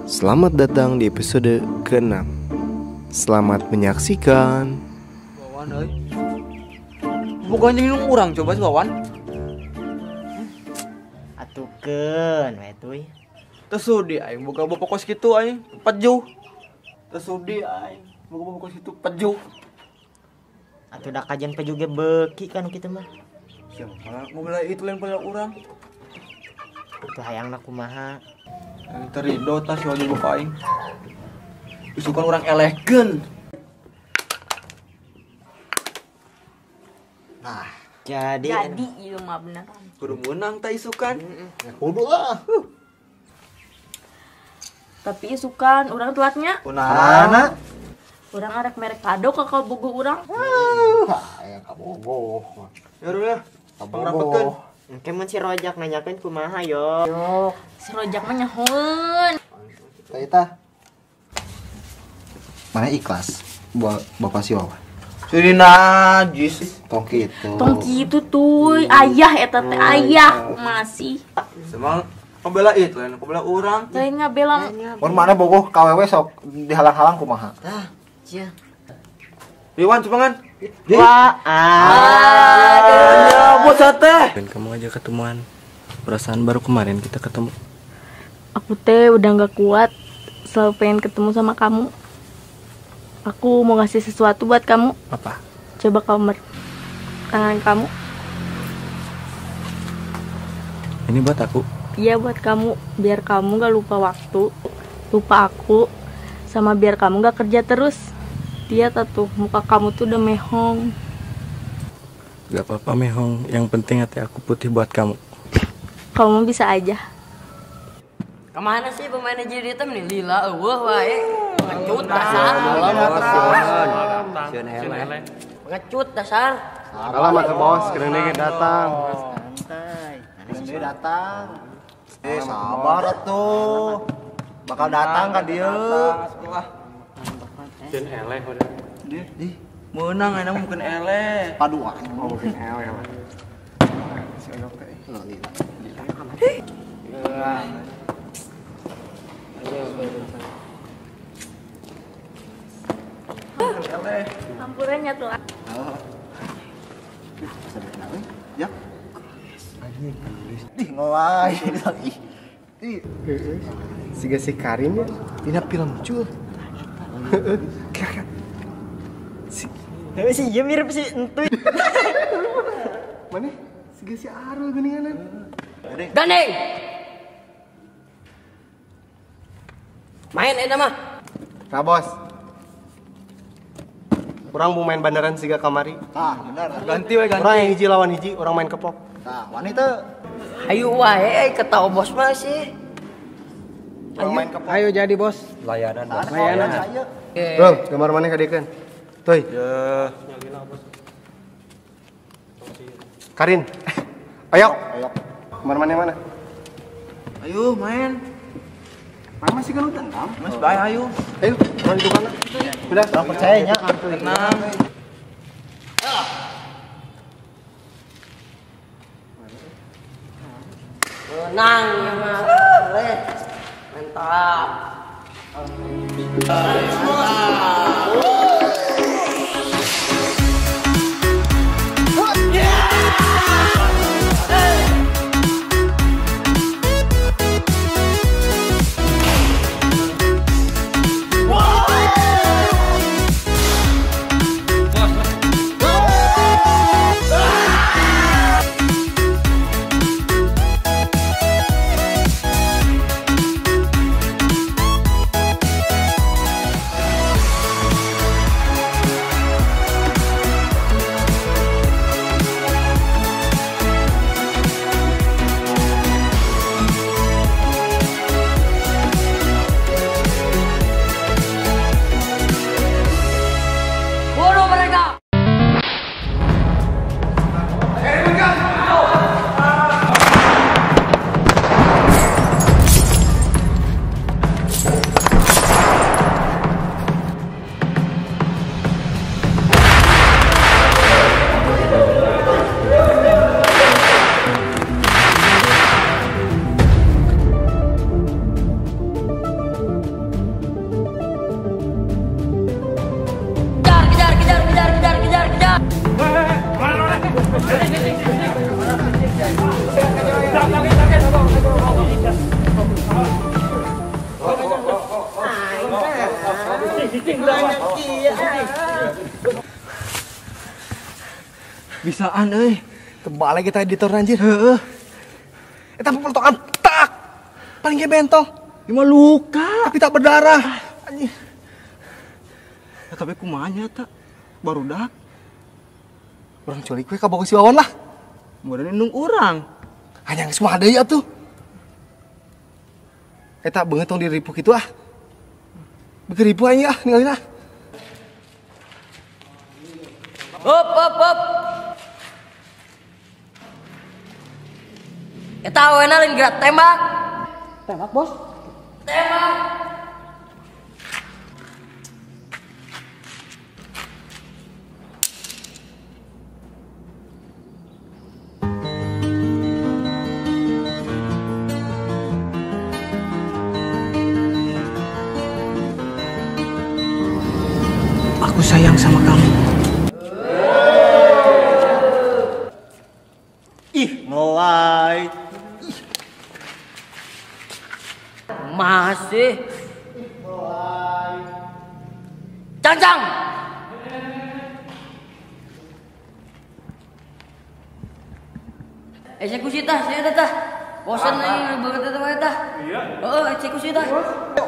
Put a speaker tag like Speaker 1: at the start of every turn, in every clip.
Speaker 1: Selamat datang di episode ke-6. Selamat menyaksikan.
Speaker 2: Wawan euy. Bukan minum urang coba si Wawan.
Speaker 3: Atukeun we tuy.
Speaker 2: Teu sudi aing boga bapak kos kitu aing pejuh. Teu sudi aing boga bapak kos kitu pejuh.
Speaker 3: Atuh da kajian pejuh ge beuki kan kitu mah.
Speaker 2: Sia malah ngobrol itu lain pada urang.
Speaker 3: Atuh hayangna kumaha?
Speaker 2: Aing teu rido tah si Wawan bapak aing. Isukan urang elegan.
Speaker 3: Nah, jadi
Speaker 4: ieu mah beneran.
Speaker 2: Kudu meunang tah isukan.
Speaker 5: Kudu ah.
Speaker 4: Tapi isukan urang telatnya.
Speaker 5: Kunaon?
Speaker 4: Urang arek merek kado ka kabogoh urang.
Speaker 5: Hayang kabogoh.
Speaker 2: Ya udah, pangrapetkeun.
Speaker 3: Engke mun si Rojak nanyakeun kumaha yo.
Speaker 4: Si Rojak mah nyahoeun.
Speaker 5: Tah eta. Mana ikhlas buat bapak si Wawan?
Speaker 2: Jadi najis.
Speaker 5: Tong kitu.
Speaker 4: Tong kitu tuh, ayah eta teh ayah masih.
Speaker 2: Semang pembela itu lain pembela urang.
Speaker 4: Lain ngabela.
Speaker 5: Mun mana bogoh ka wewe sok dihalang-halang kumaha?
Speaker 3: Tah, sia.
Speaker 2: Iwan cepengan.
Speaker 3: Wah,
Speaker 2: aduh, bos teh.
Speaker 1: Dan kamu aja ketemuan. Perasaan baru kemarin kita ketemu.
Speaker 4: Aku teh udah nggak kuat, selalu pengen ketemu sama kamu. Aku mau ngasih sesuatu buat kamu.
Speaker 1: Apa?
Speaker 4: Coba kamu tangan kamu.
Speaker 1: Ini buat aku?
Speaker 4: Iya buat kamu, biar kamu gak lupa waktu, lupa aku, sama biar kamu gak kerja terus. Lihat tuh, muka kamu tuh udah mehong.
Speaker 1: Gak apa-apa mehong, yang penting hati aku putih buat kamu.
Speaker 4: Kamu bisa aja.
Speaker 6: Kemana sih pemainnya jadi hitam nih? Lila, eueuh wae. Pengecut dasar. Pengecut dasar.
Speaker 1: Salam ke bos, keren datang.
Speaker 3: Santai.
Speaker 5: Keren datang. Sabar atuh. Bakal datang ka dieu.
Speaker 1: Sieun eleh udah.
Speaker 2: Di meunang enak mungkin eleh.
Speaker 5: Padu aing mah mungkin eleh.
Speaker 1: Si Oyok teh.
Speaker 4: Ampurannya tuh.
Speaker 5: Ya. Ih, ngolai. Ih.
Speaker 1: Siga si Karin ya, dina film cul. Si
Speaker 3: si ieu mirip si Entuy.
Speaker 1: Mana? Siga si Arul geuninganan.
Speaker 6: Gandeng. Main eta mah.
Speaker 1: Nah, bos. Urang mau main bandaran siga kamari.
Speaker 5: Tah, bener.
Speaker 2: Ganti we ganti.
Speaker 1: Urang yang hiji lawan hiji, urang main kepok.
Speaker 5: Tah, wani teu.
Speaker 6: Hayu wae ketawa bos mah sih.
Speaker 1: Urang main kepok.
Speaker 7: Ayo jadi bos.
Speaker 2: Layanan bos.
Speaker 7: Layanan.
Speaker 1: Bro, gambar mana kadiekeun? Tuy.
Speaker 2: Ya.
Speaker 1: Karin. Ayo. Ayo. Gambar mana mana?
Speaker 2: Ayo main.
Speaker 1: Main masih kan udah dendam.
Speaker 2: Mas bae ayo.
Speaker 1: Ayo, urang di tukang. Udah,
Speaker 5: urang percaya nya.
Speaker 2: Tenang.
Speaker 6: Menang ya mah. Mantap.
Speaker 2: Bisaan euy.
Speaker 7: Terbalik kita editor anjir.
Speaker 2: Heeh.
Speaker 7: Eta pelotokan tak. Paling ge bentol.
Speaker 2: Ini mah luka,
Speaker 7: tapi tak berdarah. Anjir.
Speaker 2: Ya, tapi kumaha nya eta? Barudak.
Speaker 7: Urang culik we ka bogo si Wawan lah.
Speaker 2: Meureun indung urang.
Speaker 7: Hanya geus mah deui atuh. Eta beungeut tong diripuh kitu ah. Beuki ripuh aing ah ningalin ah.
Speaker 6: Hop hop hop. Eta awena lain gerak tembak.
Speaker 3: Tembak, Bos.
Speaker 6: Tembak.
Speaker 1: Aku sayang sama kamu.
Speaker 2: Ih, mulai.
Speaker 6: Masih. Cancang. Eksekusi tah, saya tah. Bosan aing banget eta mah tah. Iya. Heeh, eksekusi tah.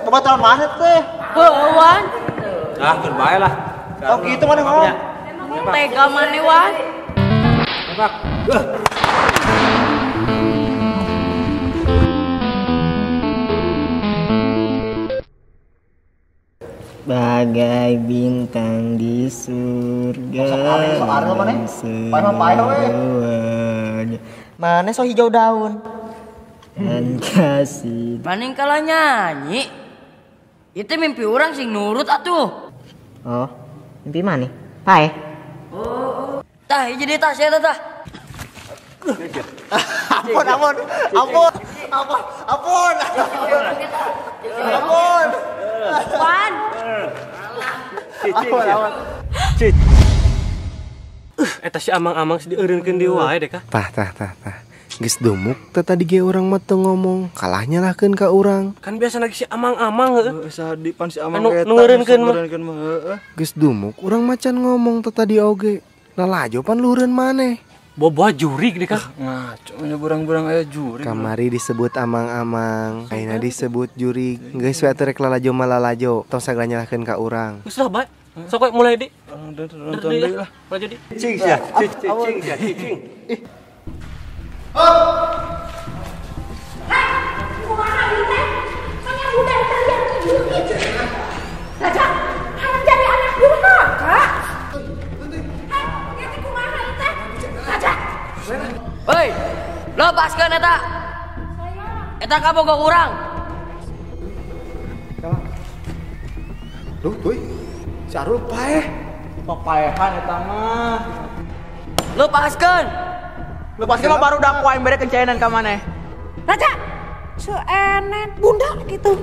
Speaker 5: Babaturan mana teh?
Speaker 4: Beuan.
Speaker 8: Ah, keur bae lah.
Speaker 5: Oh gitu mana ngomong.
Speaker 4: Tega mana Wan?
Speaker 8: Tembak.
Speaker 3: Bagai bintang di surga.
Speaker 9: Mana so hijau daun.
Speaker 3: Dan kasih.
Speaker 6: Maning kalah nyanyi. Itu mimpi orang sing nurut atuh.
Speaker 3: Oh, mimpi mana? Pae.
Speaker 6: Oh, tah jadi tah saya tah.
Speaker 5: Ampun, ampun, ampun, ampun, ampun, ampun.
Speaker 4: Wan.
Speaker 8: Cicing. Cicing. Eta si amang-amang si dieureunkeun deui wae deh kah.
Speaker 7: Tah tah tah tah. Geus dumuk teh tadi ge urang mah teu ngomong, kalah nyalahkeun ka urang.
Speaker 8: Kan biasa lagi si amang-amang heueuh.
Speaker 2: Sadi pan si amang
Speaker 8: eta nu ngeureunkeun mah
Speaker 2: heueuh.
Speaker 7: Geus dumuk urang macan ngomong teh tadi oge. Lalajo pan luhureun maneh.
Speaker 8: Boboa jurig deh kah.
Speaker 2: Ngaco nya burang-burang aya jurig.
Speaker 7: Kamari disebut amang-amang, ayeuna disebut jurig. Geus we atuh rek lalajo mah lalajo, tong sagala nyalahkeun ka urang.
Speaker 8: Geus lah bae. Sok we mulai di.
Speaker 2: Nonton deui lah.
Speaker 8: Lalajo di. Cicing sia, cicing sia, cicing.
Speaker 7: Ih.
Speaker 10: Hei, kumaha ieu teh? Hanya budak kalian kieu. Raja, hayang jadi anak durhaka. Hei, ieu teh kumaha ieu teh? Raja.
Speaker 6: Hei, lepaskeun eta. Eta kabogoh urang.
Speaker 7: Duh, tuh. Si Arul paeh.
Speaker 2: Papaehan eta mah.
Speaker 6: Lepaskeun.
Speaker 9: Lepaskeun mah baru dak ku aing bere kencaenan ka maneh.
Speaker 10: Raja, seuenen bunda gitu.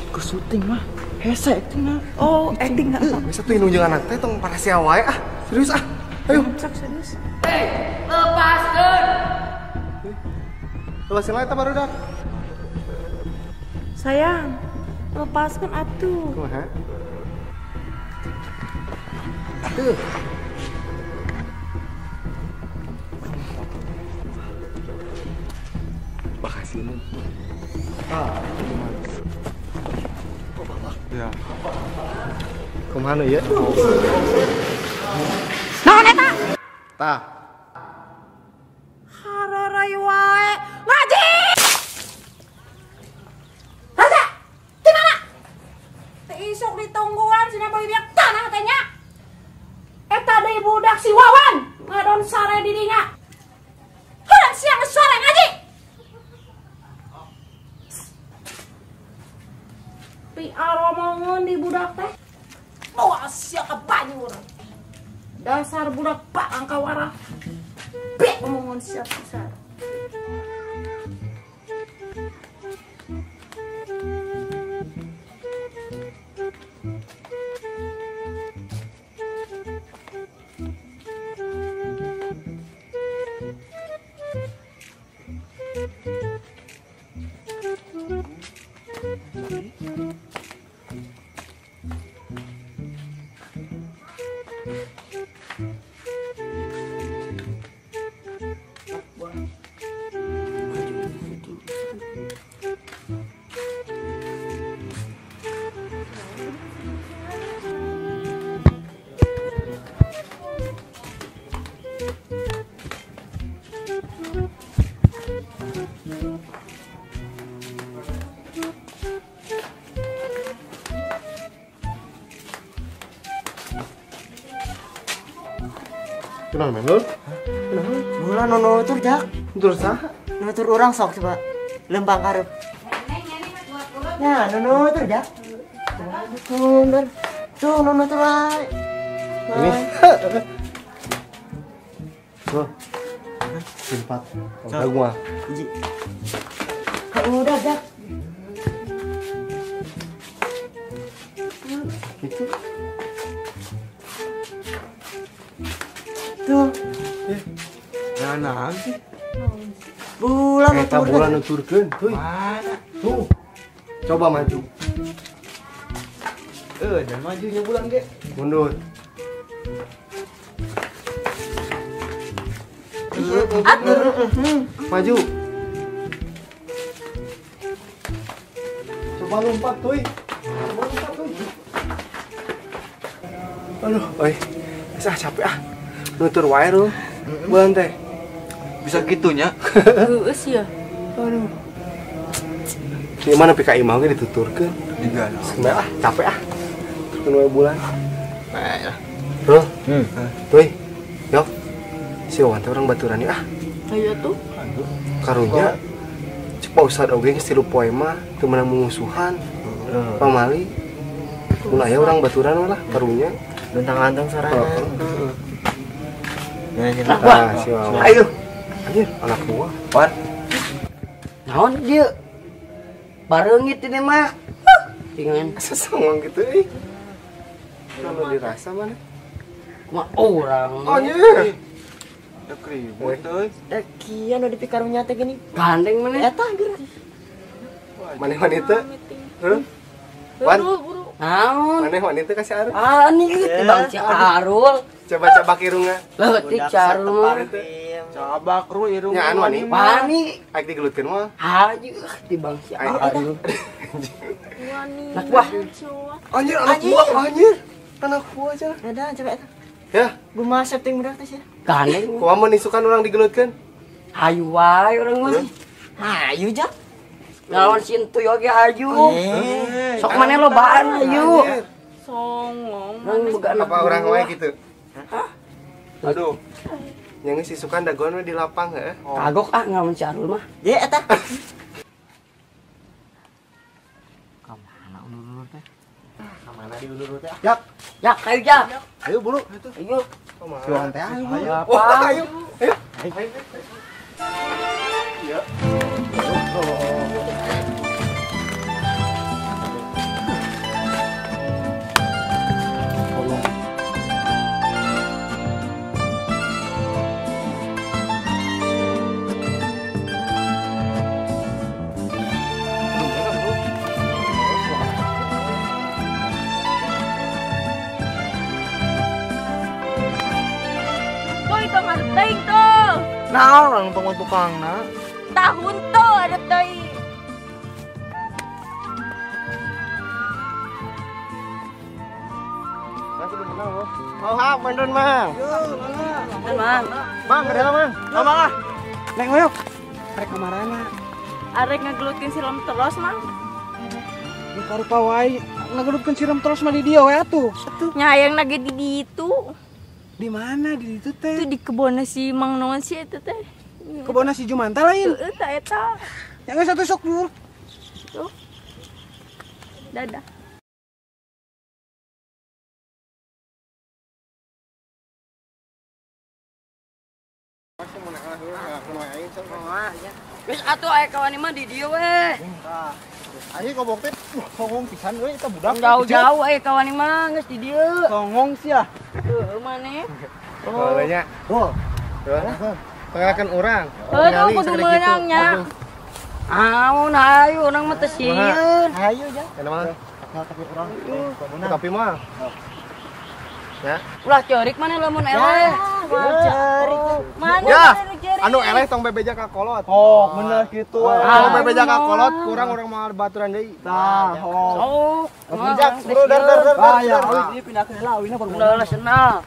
Speaker 1: Ke syuting mah. Hese acting mah.
Speaker 10: Oh, acting enggak.
Speaker 7: Bisa tuh indung jeung anak teh tong parasia wae ah. Serius ah. Ayo.
Speaker 10: Sok serius.
Speaker 6: Hei, lepaskeun.
Speaker 7: Lepasin lah eta barudak.
Speaker 10: Sayang, lepaskeun atuh.
Speaker 7: Kumaha? Atuh. Makasih, Mun. Ah, ya. Kumaha ya?
Speaker 10: Naon eta?
Speaker 7: Tah.
Speaker 10: Hararai wae. Ngaji. Raja, di mana? Teu isuk ditungguan cenah beli biak tanah teh nya. Eta deui budak si Wawan ngadon sare di dinya. Heuh, siang sore ngaji. Pi aromongan di budak teh. Moal sia ka banjur. Dasar budak pak angkawara. Bi omongan sia pisan.
Speaker 7: Kenapa men lur?
Speaker 3: Bulan nu nutur Jak.
Speaker 7: Nutur saha?
Speaker 3: Nutur urang sok coba. Lempang karep. Ya, nu nutur Jak. Tuh, tuh nu nutur wae.
Speaker 7: Ini. Tuh. 4. Udah gua.
Speaker 3: Hiji. Udah Jak.
Speaker 7: Itu.
Speaker 3: Tuh.
Speaker 2: Ya naon sih?
Speaker 3: Bulan
Speaker 7: eta bulan nuturkeun, heuy.
Speaker 2: Mana?
Speaker 7: Tuh. Coba maju.
Speaker 2: Dan majunya bulan ge.
Speaker 7: Mundur. Maju. Coba lompat, tuh. Coba lompat, tuh. Aduh, oi. Sah capek ah. Nutur wae lu. Bulan teh.
Speaker 2: Bisa gitunya.
Speaker 4: Heeh sih ya.
Speaker 7: Aduh. Di mana PKI mau ge dituturkeun?
Speaker 2: Diga.
Speaker 7: Sebenarnya ah, capek ah. Turun wae bulan. Bae lah. Bro. Tuh. Yo. Si Wawan teh orang baturan ah.
Speaker 4: Ayo tuh.
Speaker 7: Aduh. Karunya cek Pak Ustad oge geus 3 poe mah teu meunang mumusuhan. Pamali. Mun aya urang baturan lah karunya.
Speaker 3: Luntang-lantung sorangan.
Speaker 7: Nah, si Wawan. Ayo. Anjir, anak buah.
Speaker 2: Wan.
Speaker 6: Naon dieu? Bareungit ini mah. Tingan
Speaker 7: sesongong gitu euy. Kalau dirasa mana?
Speaker 6: Kumaha urang.
Speaker 7: Anjir.
Speaker 2: Dek ribut euy.
Speaker 3: Da kieu nu dipikarunya teh gini.
Speaker 6: Gandeng maneh.
Speaker 3: Eta geura.
Speaker 7: Maneh wanita? Heuh. Wan.
Speaker 6: Naon?
Speaker 7: Maneh wanita kasih Arul.
Speaker 6: Ah, nih tibang si Arul.
Speaker 7: Coba cabak irungna.
Speaker 6: Leutik si Arul mah.
Speaker 2: Cabak ru irung.
Speaker 7: Nya anu wani.
Speaker 6: Wani.
Speaker 7: Aik digelutkeun mah.
Speaker 6: Hayu tibang si Arul.
Speaker 4: Wani.
Speaker 6: Anak buah.
Speaker 7: Anjir, anak buah anjir. Anak buah aja.
Speaker 3: Ada coba eta.
Speaker 7: Ya,
Speaker 3: Kumaha setting budak teh sia.
Speaker 6: Gandeng.
Speaker 7: Kumaha mun isukan urang digelutkeun?
Speaker 6: Hayu wae urang mah.
Speaker 3: Hayu Jak.
Speaker 6: Ngelawan si Entuy oge hayu. Sok maneh lobaan hayu.
Speaker 4: Songong.
Speaker 6: Urang boga anak
Speaker 7: Apa urang wae gitu?
Speaker 6: Hah?
Speaker 7: Aduh. Nya geus isukan dagoan we di lapang heuh.
Speaker 6: Kagok ah ngelawan si Arul mah.
Speaker 3: Ye eta.
Speaker 5: Ka mana ulur-ulur teh? Ka mana diulur-ulur teh?
Speaker 7: Jak.
Speaker 6: Jak, ayo Jak.
Speaker 7: Ayo buru.
Speaker 6: Ayo.
Speaker 7: Si Wawan teh ayo.
Speaker 6: Wah,
Speaker 7: ayo. Ayo. Ayo. Ya.
Speaker 5: Nah, orang numpang tukangna.
Speaker 4: Tahun tuh ada teuing.
Speaker 7: Oh, ha, beneran Mang.
Speaker 6: Mang.
Speaker 7: Mang, ke dalam Mang. Mang ah.
Speaker 5: Neng oyok. Arek kamarana.
Speaker 4: Arek ngegelutin siram terus, Mang.
Speaker 5: Nu karupa wae ngegelutkeun siram terus mah di dieu we atuh.
Speaker 4: Nya hayang nage di ditu.
Speaker 5: Di mana di ditu teh?
Speaker 4: Itu di kebonna si Mang naon sih eta teh.
Speaker 5: Kebonna si Jumanta lain.
Speaker 4: Heeh, ta eta.
Speaker 5: Yang satu sok dulu.
Speaker 4: Tuh. Dadah.
Speaker 6: Geus atuh aya kawan mah di dieu we.
Speaker 5: Tah. Ayo kobok teh songong pisan euy eta budak.
Speaker 6: Jauh-jauh aya kawan mah geus di dieu.
Speaker 5: Songong sia.
Speaker 4: Heuh maneh.
Speaker 7: Oh, nya.
Speaker 5: Oh.
Speaker 7: Pengakan urang.
Speaker 4: Aduh, kudu meunang nya.
Speaker 6: Amun hayu urang mah teu sieun.
Speaker 5: Hayu ja.
Speaker 7: Kana mah.
Speaker 5: Tapi urang
Speaker 7: tapi mah. Ya.
Speaker 6: Ulah ceurik maneh lamun eleh.
Speaker 4: Ceurik. Mana
Speaker 7: ya. Anu eleh tong bebeja ka kolot.
Speaker 5: Oh, bener kitu.
Speaker 7: Kalau bebeja ka kolot kurang urang mah baturan deui.
Speaker 5: Tah,
Speaker 6: oh.
Speaker 7: Sok. Bro, dar dar dar.
Speaker 5: Ah, ya, ieu pindahkeun heula awina baru.
Speaker 6: Udah lah senal.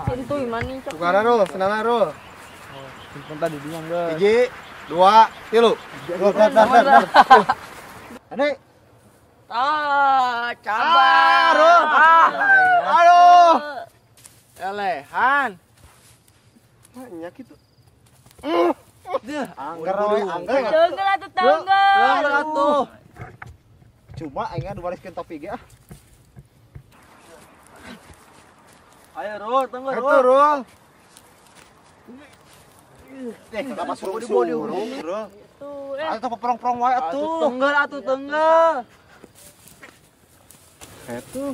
Speaker 4: Tentu mana cok.
Speaker 7: Tukaran rul, senalna rul.
Speaker 5: Simpen tadi dinya geus.
Speaker 7: 1 2 3.
Speaker 5: Dar dar dar dar. Ane.
Speaker 6: Ah, cabar.
Speaker 5: Aduh. Elehan.
Speaker 7: Nya kitu. Deh, anggar we, anggar.
Speaker 4: Tunggal atuh tunggal.
Speaker 2: Tunggal atuh.
Speaker 5: Cuma aing diwariskeun topi ge ah.
Speaker 2: Ayo Rul, tunggal Rul.
Speaker 7: Atuh Rul.
Speaker 5: Eh, kenapa suruh di bodi Rul?
Speaker 4: Tuh, eh.
Speaker 5: Atuh peprong-prong wae atuh.
Speaker 2: Tunggal atuh tunggal.
Speaker 7: Atuh.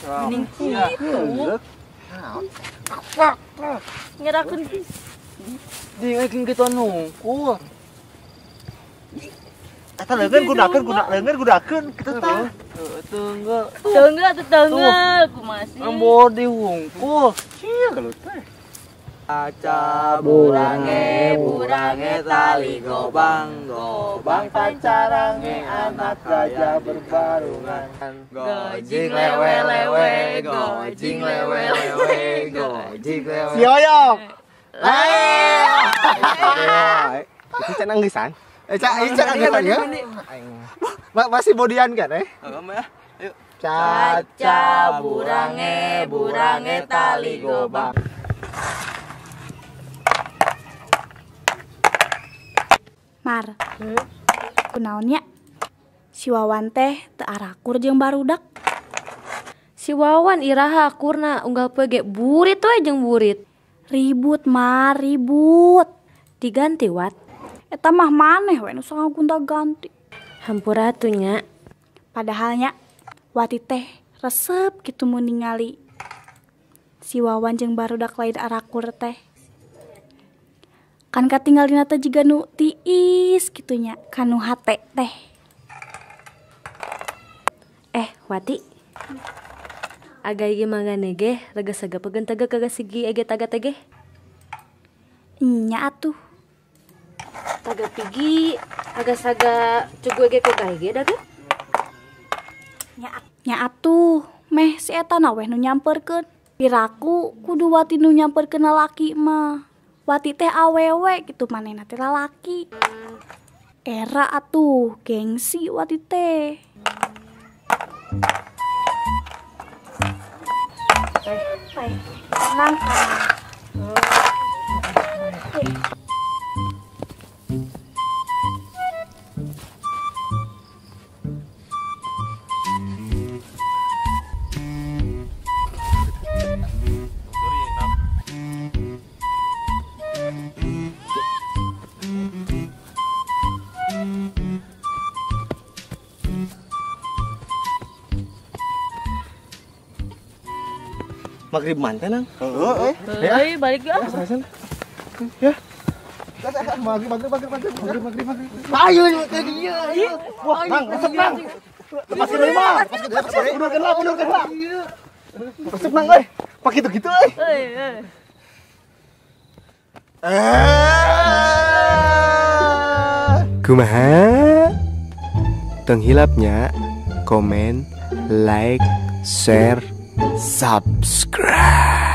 Speaker 4: Mending kitu. Ngerakeun.
Speaker 2: Di aing kitu nungkul.
Speaker 5: Eta leungeun gunakeun, leungeun gunakeun kitu tah.
Speaker 2: Heeh, tunggal.
Speaker 4: Tunggal atuh tunggal, kumaha sih?
Speaker 2: Bodi hungkul.
Speaker 7: Sia gelut teh.
Speaker 2: Caca burange burange tali gobang gobang pancarange anak gajah berbarungan. Gojing lewe lewe gojing lewe lewe gojing lewe.
Speaker 5: Si Oyong.
Speaker 7: Itu cenah anggesan. Cak anggesan ya. Masih bodian kan eh?
Speaker 2: Ayo.
Speaker 4: Caca burange burange tali gobang.
Speaker 10: Mar, kunaon nya? Si Wawan teh teu arakur jeung barudak.
Speaker 11: Si Wawan iraha akurna unggal poe ge burit we jeung burit.
Speaker 10: Ribut Mar, ribut.
Speaker 11: Diganti Wat.
Speaker 10: Eta mah maneh we nu sok gonta-ganti.
Speaker 11: Hampura atuh nya.
Speaker 10: Padahal nya Wati teh resep kitu mun ningali si Wawan jeung barudak lain arakur teh. Kan katinggalina teh jiga nu tiis kitu nya kanu hate teh.
Speaker 11: Wati. Aga ieu mangane ge rega sagapegeun tega kaga sigi ege taga teh ge.
Speaker 10: Nya atuh.
Speaker 11: Taga pigi aga saga cugu ege koga ge daga.
Speaker 10: Nya atuh meh si eta na weh nu nyamperkeun. Piraku kudu Wati nu nyamperkeun lalaki mah. Wati teh awewe gitu manehna teh lalaki. Era atuh gengsi Wati teh. Tenang.
Speaker 7: Maghrib mantan nang.
Speaker 5: Heeh,
Speaker 4: eh. Balik ya.
Speaker 7: Ya. Maghrib maghrib maghrib maghrib maghrib maghrib.
Speaker 5: Ayo ke dia. Ayo. Wah, Nang, resep Nang. Lepaskeun deui mah. Lepaskeun. Mundurkeun lah, mundurkeun lah. Resep Nang euy. Pak kitu-kitu euy.
Speaker 4: Euy,
Speaker 7: Kumaha? Tong hilapnya komen, like, share, subscribe.